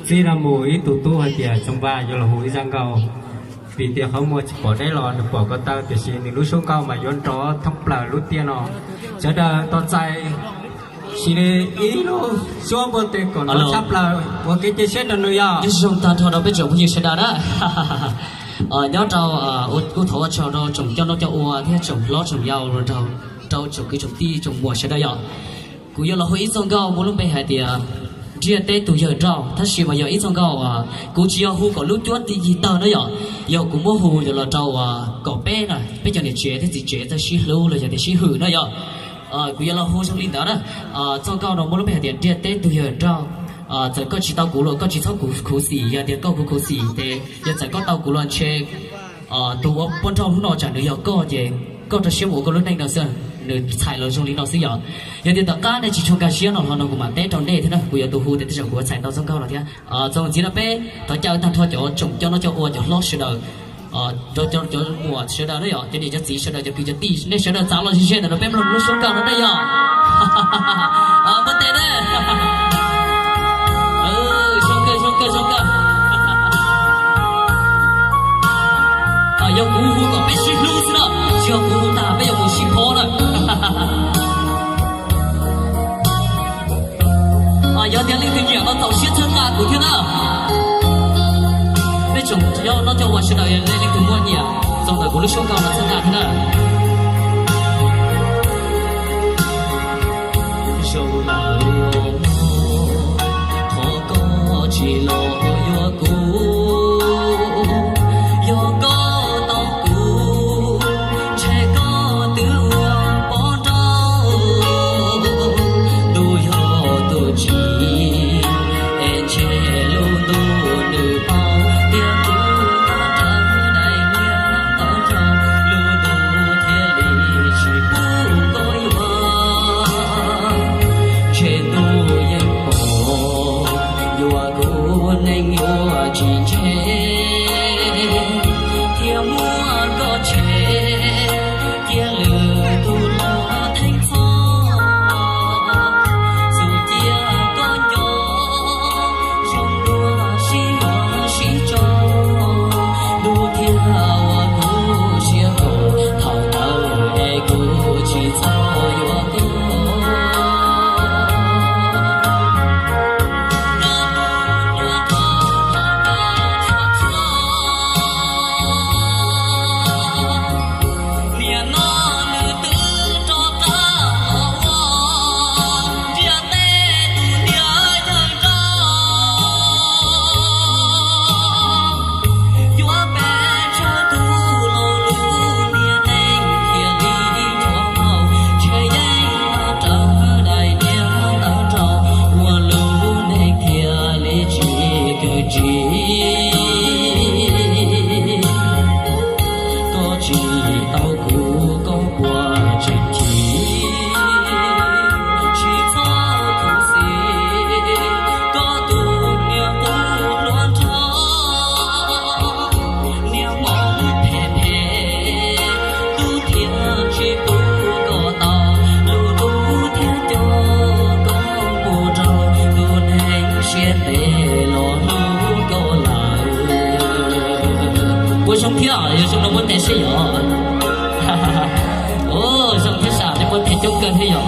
Txij no mus ib tug tub hais tias Txoov Vaj yuav los hu ib zaj nkauj, vim tias qhov muag tsis pom deb los nws pom ko taw, tiam sis nws lub suab nkauj mas yuav nrov thoob plaws lub tiaj no. Sawv daws tos txais sis li ib lub suab npuaj tes kom nrov tshaj plaws ua kev cia siab rau nws yog. Nyob zoo tag nrho rau peb tsoom phooj ywg sawv daws na. Nyob rau kuj thov ua tsaug rau tsoom coj noj coj ua thiab tsoom hlob tsoom yau, rau tsoom kwv tsoom tij tsoom muam sawv daws yom. Kuv yuav los hu ib txoj nkauj muaj lub npe hais tias Ntiaj Teb Tus Yawg Nrauj, tab sis mas yog ib txoj nkauj kuv tsis yog hu kom lub cuab yig tawg na yom, yog kuv muab hu yuav los rau kom peb na, peb cov niam tsev thiab txiv tsev txawj sib hlub los yog tias sib hwm na yom. Kuv yuav los hu zoo li ntawd na. Txoj nkauj no muaj lub npe hais tias Ntiaj Teb Tus Yawg Nrauj. Txawm koj tsis tau kuv los koj tsis txhob khuv xim, yog tias koj khuv khuv xim ces yog txawm koj tau kuv los ntshe tus ua poj nrauj hnub no tsam nws yog koj ces koj rau siab mus ua koj lub neej no xwb, nws txhais los zoo li no xwb yom. Yog tias tom qab nej tsis tshua nkag siab no los no kuv mam teb rau nej thiab na, kuv yuav tus hu tias tej zaum kuv yuav txhais tau txoj nkauj no thiab. Txuas ntxiv no peb thov caw tag nrho cov tsoom coj noj coj ua cov hlob sawv daws, cov muam sawv daws na yom, cov niam cov txiv sawv daws, cov kwv cov tij, nej sawv daws txav los ze ze ntawm no peb mloog lub suab nkauj no nej yom. Npuaj tes na. Zoo kawg, zoo kawg, zoo kawg. Yog kuv hu kom peb sib hlub xwb na, tsis yog kuv hu tag peb yuav mus sib phob na. Yog tias leej twg nyiam no txaus siab txhawb nqa kuv thiab na. Peb tsoom coj noj coj ua sawv daws, leej twg muaj nyiam txog ntawm kuv lub suab nkauj no txhawb nqa thiab na. Zoo lawm, qhov koj tsis los yuav kuv, yog koj tau kuv, ntshe koj twb ua poj nrauj. Ntuj yog tus tsim, es ntshe lub ntuj nws paub tias kuv tab rawv daim niag tawv rau, lub ntuj thiaj li tsis pub koj yuav. Ntshe ntuj yeej pom yuav kuv neeg yuav tsis ntse, thiaj muab koj tshem cia lwm tus hluas theej txhoj. Xub cia koj nco zoo dua sib yuav sib tso, ntuj thiaj ua kuv siab nqaus, thaum ntawd es kuv tsis txhob yuav koj. Niam no nws twb rov qab los ua ntiaj teb tus niag yawg nrauj. Yuav peb tsawg tus los lub niag neej thiaj li rhuav hau, ntshe yeej tab rawv daim niag tawv rau, ua lub neej thiaj li tsis kawg tsis. Koj tsis tau kuv koj puas tseem chim, tsis txhob khuv xim koj tus niag qub hluas nraug. Niag hmoov phem phem, tus thiaj tsis pub koj tau, lub ntuj thiaj coj koj mus rau tus neeg siab ntev los hlub koj lawm. Puas zoo thiab, yog zoo no muab tes seb yom. Zoo thiab sam, nej muab tes coob kawg thiab yom.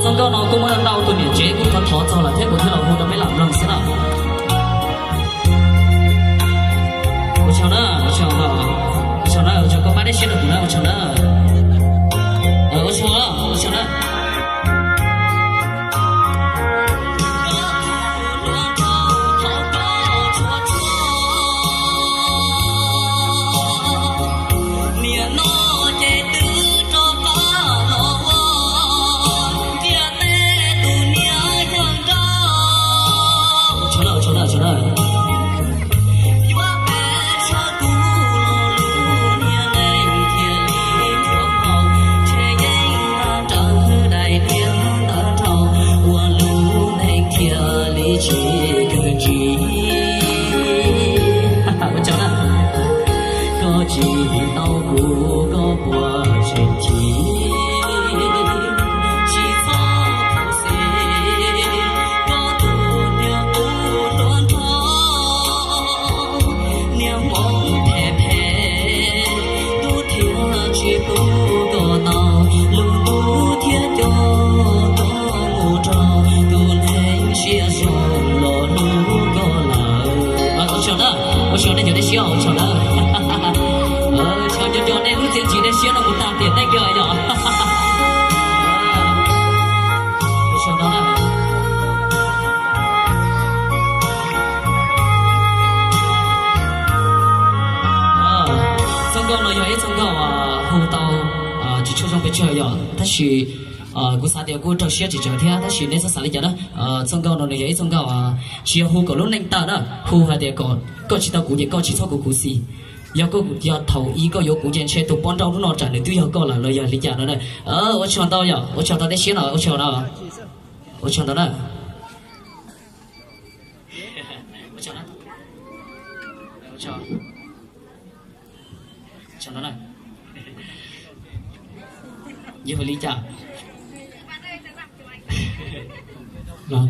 Txoj nkauj no kuj muab ntau tus niam tsev kuj thov thov txog lawm thiab kuv thiaj los hu rau peb lam mloog xwb na. Ua tsaug na, ua tsaug na, ua tsaug na, ua tsaug koj pab dej siab rau kuv na, ua tsaug na. Ua tsaug, ua tsaug na. Niam no ces twb rov qab los ua ntiaj teb tus niag yawg nrauj. Yuav peb tsawg tus los lub niag neej thiaj li Tsis tau kuv koj puas tseem chim, tsis txhob khuv xim, koj tus niag kuv hluas nraug, niag hmoov phem phem, hlub thiab tsis hlub koj tau, lub ntuj thiab cov koj mus rau tus neeg siab zoo los hlub koj lawm. Ua tsaug na, ua tsaug nej cov dej siab, ua tsaug na. Tsaug cov cov nej lub txiaj ntsim dej siab no mus tag tiam neej kiag yom. Txoj nkauj no yog ib txoj nkauj hu tau tsis tshua zoo pes tsawg yom, tab sis kuv xav tias kuj raug siab tsis tsawg thiab, tab sis nej txhob xav li cas na. Txoj nkauj no nws yog ib txoj nkauj tsis yog hu kom lub neej tawg na, hu hais tias kom koj tsis tau kuv ces koj tsis txhob kuv khuv xim. Yog koj, yog thaum ub koj yuav kuv ces ntshe tus poj nrauj hnub no tsam nws twb yog koj lawm los yog li cas no na. Ua tsaug ntau yom, ua tsaug ntau dej siab no, ua tsaug na. Ua tsaug ntau na. Ua tsaug na. Ua tsaug ntau na. Yog li cas? Los.